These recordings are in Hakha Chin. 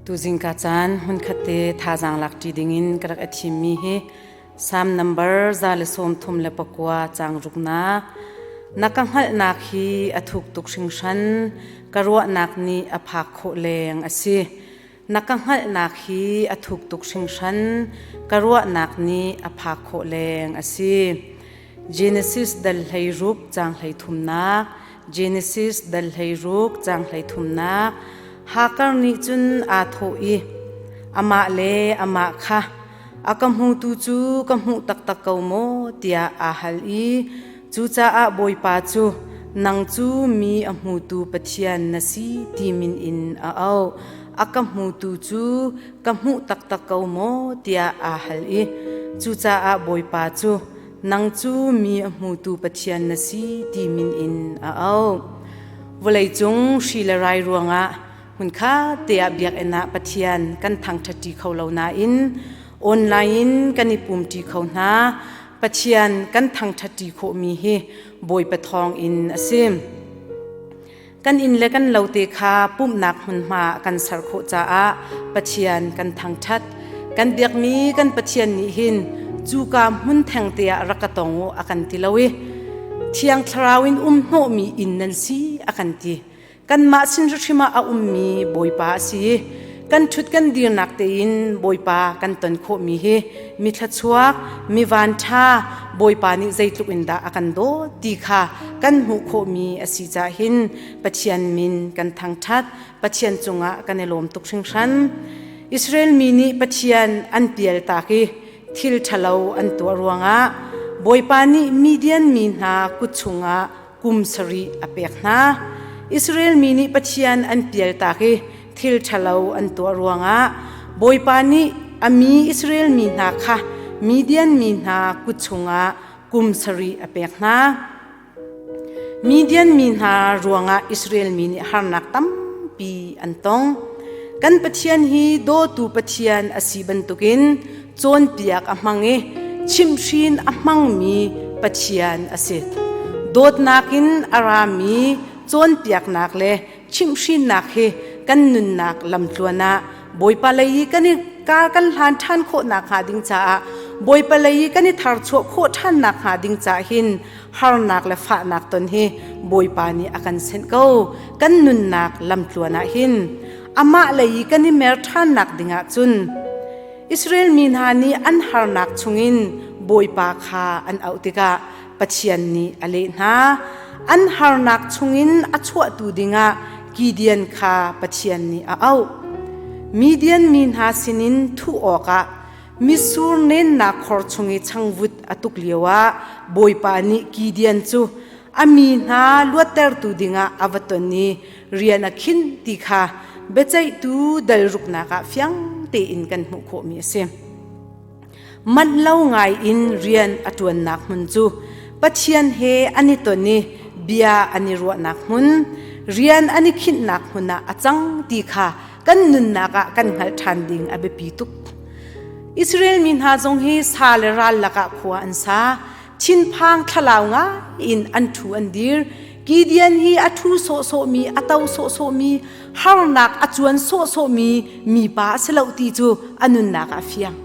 Tuzingka caan hmunkhat te thazaang lak ṭi dingin ka rak i thimmi hi Salm number 139 caang ruknak. Na ka hngalhnak hi a thuk tuk hringhran, ka ruahnak nih a phak khawh leng a si. Na ka hngalhnak hi a thuk tuk hringhran, ka ruahnak nih a phak khawh leng a si. Genesis dal 16 caang 33 Genesis dal 16 caang 33 Hakar nih cun aa thawh i amah le amah kha a ka hmutu cu ka hmuh taktak ko maw tiah aa hal i cucaah Bawipa cu nang cu mi a hmutu Pathian na si ti min in a auh. A ka hmutu cu ka hmuh taktak ko maw tiah aa hal i cucaah Bawipa cu nang cu mi a hmutu Pathian na si ti min in a auh. Vawleicung hri le rai ruangah hmunkhat te ah biakinn ah Pathian kan thangṭhatṭi kho lo nain online in kan i pumṭi kho hna. Pathian kan thangṭhatṭi khawhmi hi Bawipa thawng in a si. Kan inn le kan lo te kha pumhnak hmunhma kan ser khawh caah Pathian kan thangṭhat. Kan biakmi kan Pathian nih hin cuka hmun theng te ah rak ka tong u a kan ti lo i Thiang Thlarau in um hnawhmi inn nan si a kan ti. Kanmah sin hrimhrim ah a ummi Bawipa a si i kan ṭhut kan dirnak tein Bawipa kan ton khawhmi hi mi thluachuak, mi vanṭha Bawipa nih zeitluk in dah a kan dawt ti kha kan hmuh khawhmi a si caah hin Pathian min kan thangṭhat, Pathian cungah kan i lawm tuk hringhran. Israel mi nih Pathian an pialtak i thil ṭhalo an tuah ruangah Bawipa nih Midian mi hna kut chungah kum sarih a pek hna. Israel mi nih Pathian an pialtak i thil ṭhalo an tuah ruangah Bawipa nih a mi Israel mi hna kha Midian mi hna kut chungah kum sarih a pek hna. Midian mi hna ruangah Israel mi nih harnak tampi an tong. Kan Pathian hi dawtu Pathian a si bantukin cawnpiak a hmang i chimhhrin a hmangmi Pathian a si. Dawtnak in a rami cawnpiaknak le chimhhrinnak hi kan nunnak lamtluan ah Bawipa lei i kan i kar kan hlan ṭhan khawhnak hnga ding caah Bawipa lei i kan i tharchuah khawh ṭhannak hnga ding caah hin harnak le fahnak ton hi Bawipa nih a kan senh ko. Kan nunnak lamtluan ah hin amah lei i kan i mer ṭhannak dingah cun Israel mi hna nih an harnak chungin Bawipa kha an auh tikah Pathian nih a leh hna. An harnak chungin a chuahtu dingah Gideon kha Pathian nih a auh. Midian mi hna sinin thuh awkah mitsur nennak khor chung i changvut a tuk lioah Bawipa nih Gideon cu a mi hna luattertu dingah a va ton i rian a khinh ti kha biaceihtu dal ruknak ah fiang tein kan hmuh khawhmi a si. Manh lo ngai in rian a ṭuannak hmun cu Pathian he an i ton i bia an i ruahnak hmun, rian an i khinhnak hmun ah a cang ti kha kan nunnak ah kan hngalh ṭhan ding a biapi tuk. Israel mi hna zong hi sa le ral lakah khua an sa. Thinphang thlalau ngai in an ṭhu an dir. Gideon hi a ṭhu sawhsawhmi, a to sawhsawhmi, harnak a cuan sawhsawhmi mipa a si lo ti cu a nunnak ah a fiang.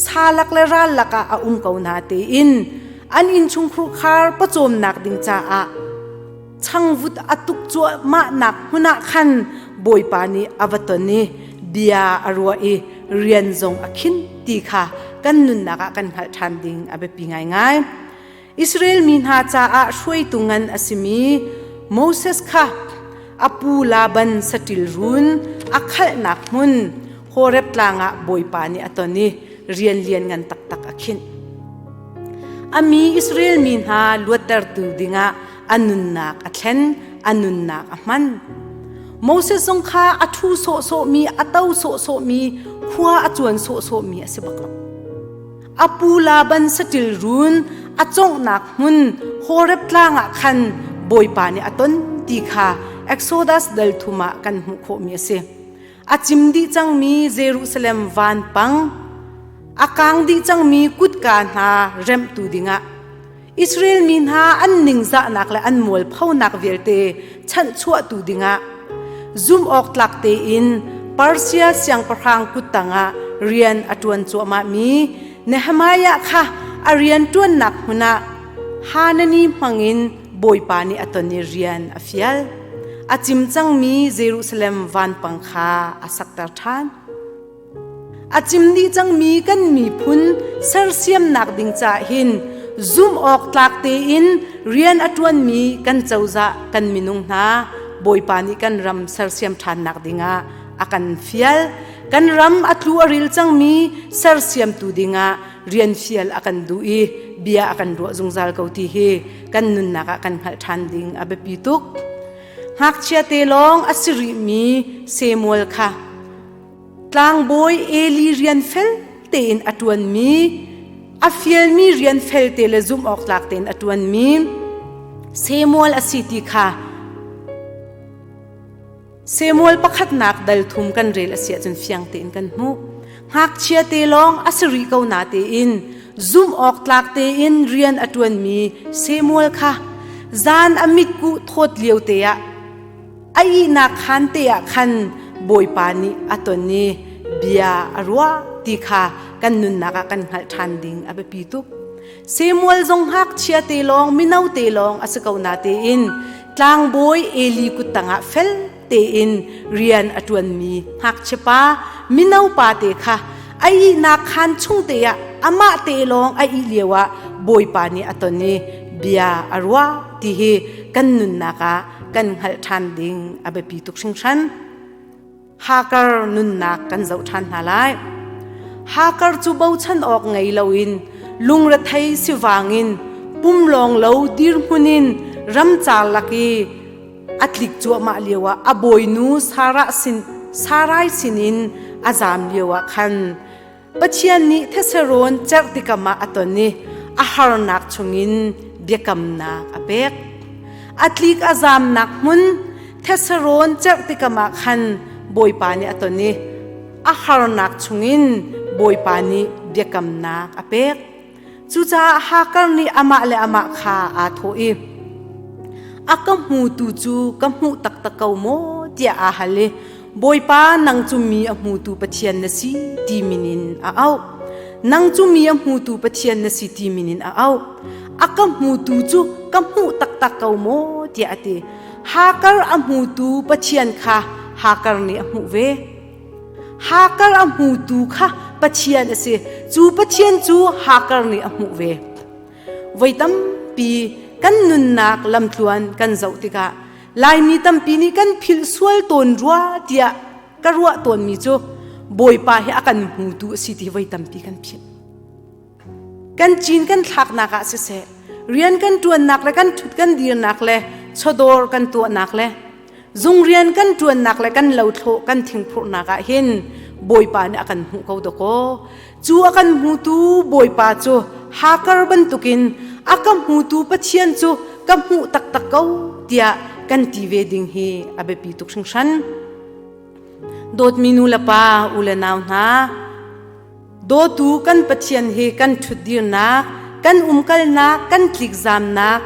Salak le ral lakah a um ko na tein an innchungkhur khar pawcawmnak ding caah changvut a tuk cuahmahnak hmun ah khan Bawipa nih a va ton i bia a ruah i rian zong a khinh ti kha kan nunnak ah kan hngalh ṭhan ding a biapi ngaingai. Israel mi hna caah hruaitu ngan a simi Moses kha a pu Laban saṭil run a khalhnak hmun Horeb tlang ah Bawipa nih a ton i rian lian ngan taktak a khinh. A mi Israel mi hna luattertu dingah a nunnak a thlen, a nunnak a hman. Moses zong kha a ṭhu sawhsawhmi, a to sawhsawhmi, khua a cuan sawhsawhmi a si bak lo. A pu Laban saṭil run a conghnak hmun Horeb tlang ah khan Bawipa nih a ton ti kha Exodus dal thum ah kan hmuh khawhmi a si. A cim dih cangmi Jerusalem vanpang, a kang dih cangmi kutka hna remhtu dingah Israel mi hna an ningzahnak le an mualphonak vialte chanhchuahtu dingah zumh awk tlak tein Persia siangpahrang kut tangah rian a ṭuan cuahmahmi Nehemiah kha a rian ṭuannak hmun ah Hanani hmangin Bawipa nih a ton i rian a fial. A cim cangmi Jerusalem vanpang kha a sakter ṭhan. A cim dih cangmi kan miphun sersiamnak ding caah hin zumh awk tlak tein rian a ṭuanmi kan cozah kan minung hna Bawipa nih kan ram sersiam ṭhannak dingah a kan fial. Kan ram a tlu a ril cangmi sersiamtu dingah rian fial a kan duh i bia a kan ruah zungzal ko ti hi kan nunnak ah kan hngalh ṭhan ding a biapi tuk. Ngakchia te lawng a si rihmi Samuel kha tlangbawi Eli rian fel tein a ṭuanmi a fialmi rian felte le zumh awk tlak tein a ṭuanmi Samuel a si ti kha Samuel pakhatnak dal thum kan rel a si ahcun fiang tein kan hmuh. Ngakchia te lawng a si rih ko na tein zumh awk tlak tein rian a ṭuanmi Samuel kha zan a mitkuh thawt lio te ah a ihnak khaan te ah khan Bawipa nih a ton i bia a ruah ti kha kan nunnak ah kan hngalh ṭhan ding a biapi tuk. Samuel zong ngakchia te lawng mino te lawng a si ko na tein tlangbawi Eli kut tangah fel tein rian a ṭuanmi ngakchia pa mino pa te kha a ihnak khaan chung te ah amah te lawng a ih lio ah Bawipa nih a ton i bia a ruah ti hi kan nunnak ah kan hngalh ṭhan ding a biapi tuk hringhran. Hakar nunnak kan zoh ṭhan hna lai. Hakar cu bochan awk ngei loin lungrethei sivang in pum lawng lo dirhmun in ramcar lak i a tlik cuahmah lioah a bawinu Sarah sin Sarai sinin a zaam lioah khan Pathian nih theserawn cerh tikam ah a ton i a harnak chungin biakamnak a pek. A tlik a zamnak hmun theserawn cerh tikam ah khan Bawipa nih a ton i a harnak chungin Bawipa nih biakamnak a pek. Cucaah Hakar nih amah le amah kha aa thawh i, A ka hmutu cu ka hmuh taktak ko maw tiah aa hal i Bawipa nang cu mi a hmutu Pathian na si ti min in a auh. Nang cu mi a hmutu Pathian na si ti min in a auh. A ka hmutu cu ka hmuh taktak ko maw tiah a ti. Hakar a hmutu Pathian kha Hakar nih a hmuh ve. Hakar a hmutu kha Pathian a si. Cu Pathian cu Hakar nih a hmuh ve. Voi tampi kan nunnak lamtluan kan zoh tikah Laimi tampi nih kan philh sual tawn rua tiah ka ruah tawnmi cu Bawipa hi a kan hmutu a si ti voi tampi kan philh. Kan cin kan thlaknak ah siseh, rian kan ṭuannak le kan ṭhut kan dirnak le chawdawr kan tuahnak le zung rian kan ṭuannak le kan lothlawh kan thingphurhnak ah hin Bawipa nih a kan hmuh ko dakaw. Cu a kan hmutu Bawipa cu Hakar bantukin a ka hmutu Pathian cu ka hmuh taktak ko tiah kan ti ve ding hi a biapi tuk hringhran. Dawtmi nu le pa, u le nau hna, dawtu kan Pathian hi kan ṭhutdirnak, kan umkalnak, kan tlikzamnak,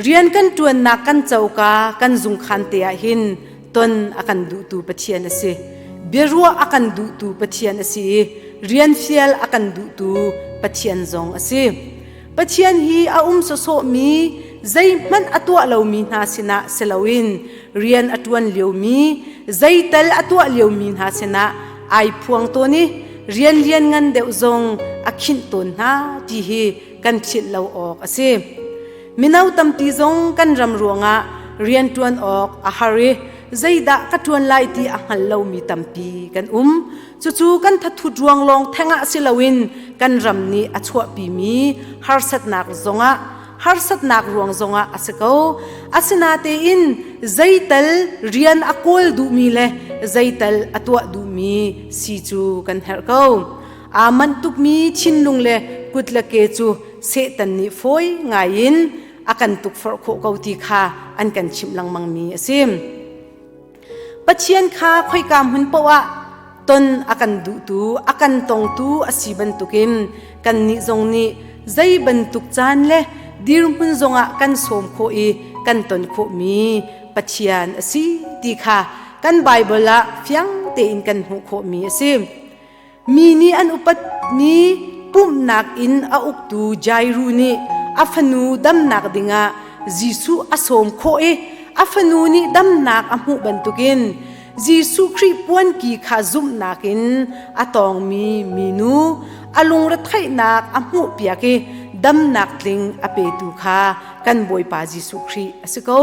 rian kan ṭuannak kan coka, kan zungkhan te ah hin ton a kan duhtu Pathian a si. Biaruah a kan duhtu Pathian a si i rian fial a kan duhtu Pathian zong a si. Pathian hi a um sawsawhmi zeihmanh a tuah lomi hna sinah si loin rian a ṭuan liomi zeital a tuah liomi hna sinah ai phuang tawn i rian lianngan deuh zong a khinh tawn hna ti hi kan philh lo awk a si. Mino tampi zong kan ram ruangah rian ṭuan awk a har i zeidah ka ṭuan lai ti a hngal lomi tampi kan um. Cucu kan thathut ruang lawng theng ah si loin kan ram nih a chuahpimi harsatnak zongah harsatnak ruang zongah a si ko. Asinatein zeital rian a kawl duhmi le zeital a tuah duhmi si cu kan herh ko. Aa manh tukmi thinlung le kut le ke cu Satan nih fawi ngaiin a kan tukforh khawh ko ti kha an kan chimh lengmangmi a si. Pathian kha khoika hmun paoh ah ton a kan duhtu, a kan tongtu a si bantukin kannih zong nih zei bantuk caan le dirhmun zongah kan sawm khawh i kan ton khawhmi Pathian a si ti kha kan Baibal ah fiang tein kan hmuh khawhmi a si. Mi nih an upatmi pumhnak inn a uktu Jairu nih a fanu damnak dingah Jesuh a sawm khawh i a fanu nih damnak a hmuh bantukin Jesuh Khrih puanki kha zumhnak in a tawngmi minu a lungretheihnak a hmuhpiak i damnak tling a petu kha kan Bawipa Jesuh Khrih a si ko.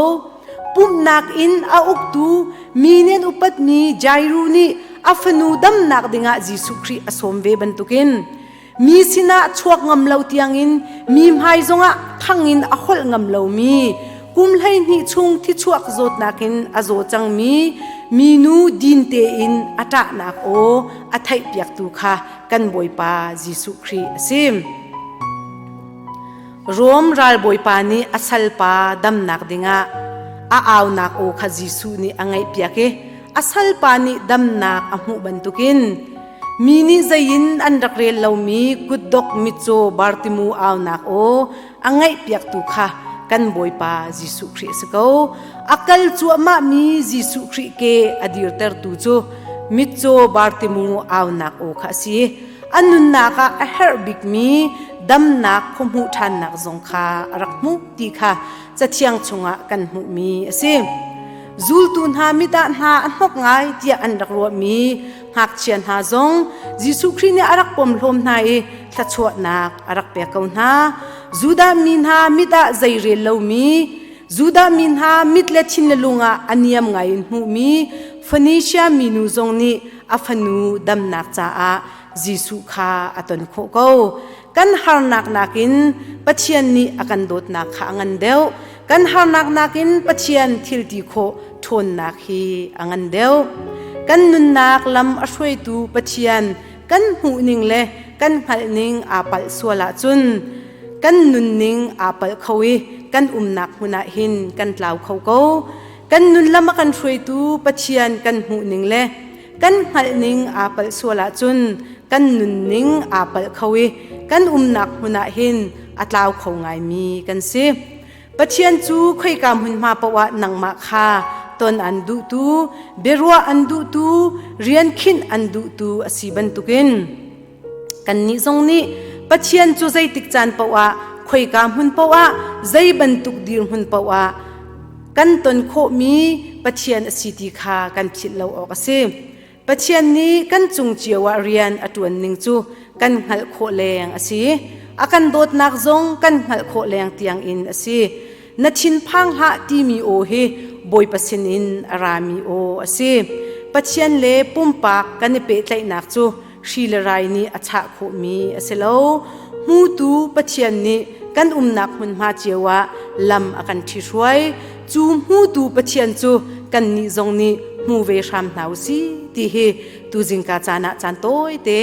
Pumhnak in a uktu mi nih an upatmi Jairu nih a fanu damnak dingah Jesuh Khrih a sawm ve bantukin mi sinah chuak ngam lo tiangin mi hmai zongah thang in a holh ngam lomi kum 12 chung thichuak zawtnak in a zaw cangmi minu din tein a ṭahnak aw a theihpiaktu kha kan Bawipa Jesuh Khrih a si. Rom ralbawipa nih a salpa damnak dingah a aunak aw kha Jesuh nih a ngaihpiak i a salpa nih damnak a hmuh bantukin mi nih zei in an rak rel lomi kutdok mitcaw Bartimu aunak aw a ngaihpiaktu kha kan Bawipa Jesuh Khrih a si ko. A kal cuahmahmi Jesuh Khrih ke a dirtertu cu mitcaw Bartimu aunak aw kha a si. A nunnak ah a herh bikmi damnak khuahmuh ṭhannak zong kha a rak hmuh ti kha Cathiang chungah kan hmuhmi a si. Zultu hna mit ah hna a hnok ngai tiah an rak ruahmi ngakchia hna zong Jesuh Khrih nih a rak pomhlawm hna i thluachuahnak a rak pek ko hna. Judah mi hna mit ah zeirel lomi Judah mi hna mit le thin le lung ah a niam ngai in hmuhmi Phoenicia minu zong nih a fanu damnak caah Jesuh kha a ton khawh ko. Kan harnak nakin Pathian nih a kan dawtnak kha a ngan deuh. Kan harnak nakin Pathian thil ti khawh ṭhawnnak hi a ngan deuh. Kan nunnak lam a hruaitu Pathian kan hmuhning le kan hngalhning aa palh sual ahcun kan nunning aa palh kho i kan umnak hmun ah hin kan tlau kho ko. Kan nun lam a kan hruaitu Pathian kan hmuhning le kan hngalhning aa palh sual ahcun kan nunning aa palh kho i kan umnak hmun ah hin a tlau kho ngaimi kan si. Pathian cu khoika hmunhma paoh ah nangmah kha ton an duhtu, biaruah an duhtu, rian khinh an duhtu a si bantukin kannih zong nih Pathian cu zeitik caan paoh ah khoika hmun paoh ah zei bantuk dirhmun paoh ah kan ton khawhmi Pathian a si ti kha kan philh lo awk a si. Pathian nih kan cung cio ah rian a ṭuan ning cu kan hngalh khawh leng a si. A kan dawtnak zong kan hngalh khawh leng tiang in a si. Na thinphang hlah timi aw hi Bawipa sinin a rami aw a si. Pathian le pumpak kan i pehtlaihnak cu hri le rai nih a chah khawhmi a si lo. Hmutu Pathian nih kan umnak hmunhma cio ah lam a kan ṭhihruai. Cu hmutu Pathian cu kannih zong nih hmu ve hram hna u si ti hi tuzingka caan ah caan tawite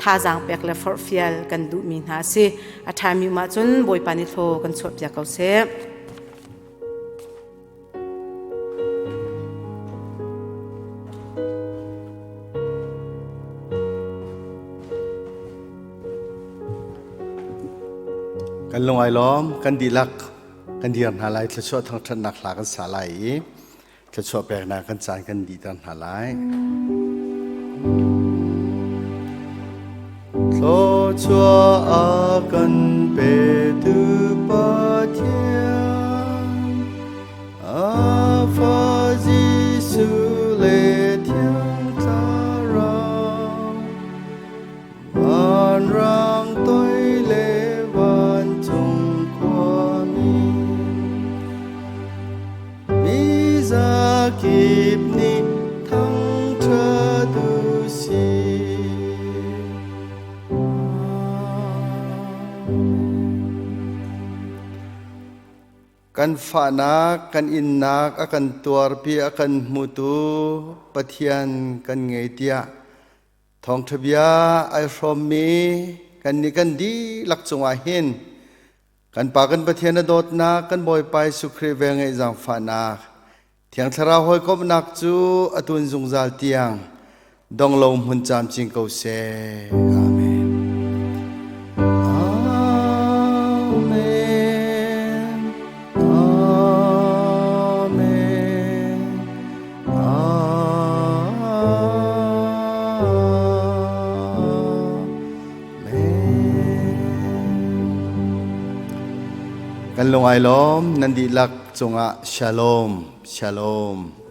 thazaang pek le forhfial kan duhmi hna a si. A ṭhami um ahcun Bawipa nih thlaw kan chuahpiak ko seh. Kan lung ai lawm, kan dihlak kan dir hna lai thluachuah thangṭhatnak hla kan sa lai i thluachuah peknak kan caan kan dihter hna lai. Thluachuah a kan petu Pathian, a fa Jesuh le Thiang Thlarau, vanrang toi le vancung khuami, mi zakip nih thangṭhat u sih. Kan fahnak, kan innak a kan tuarpi, a kan hmutu Pathian kan ngei tiah thawngṭha bia ai hrawmmi kannih kan dihlak cungah hin kan Pa kan Pathian a dawtnak, kan Bawipa Jesuh Khrih velngeih zaangfahnak, Thiang Thlarau hawikomhnak cu a tun zungzal tiang dong lo hmun camcin ko seh. Amen. Amen. Amen. Amen. Kan lung ai lawm, nan dihlak cungah shalom, shalom.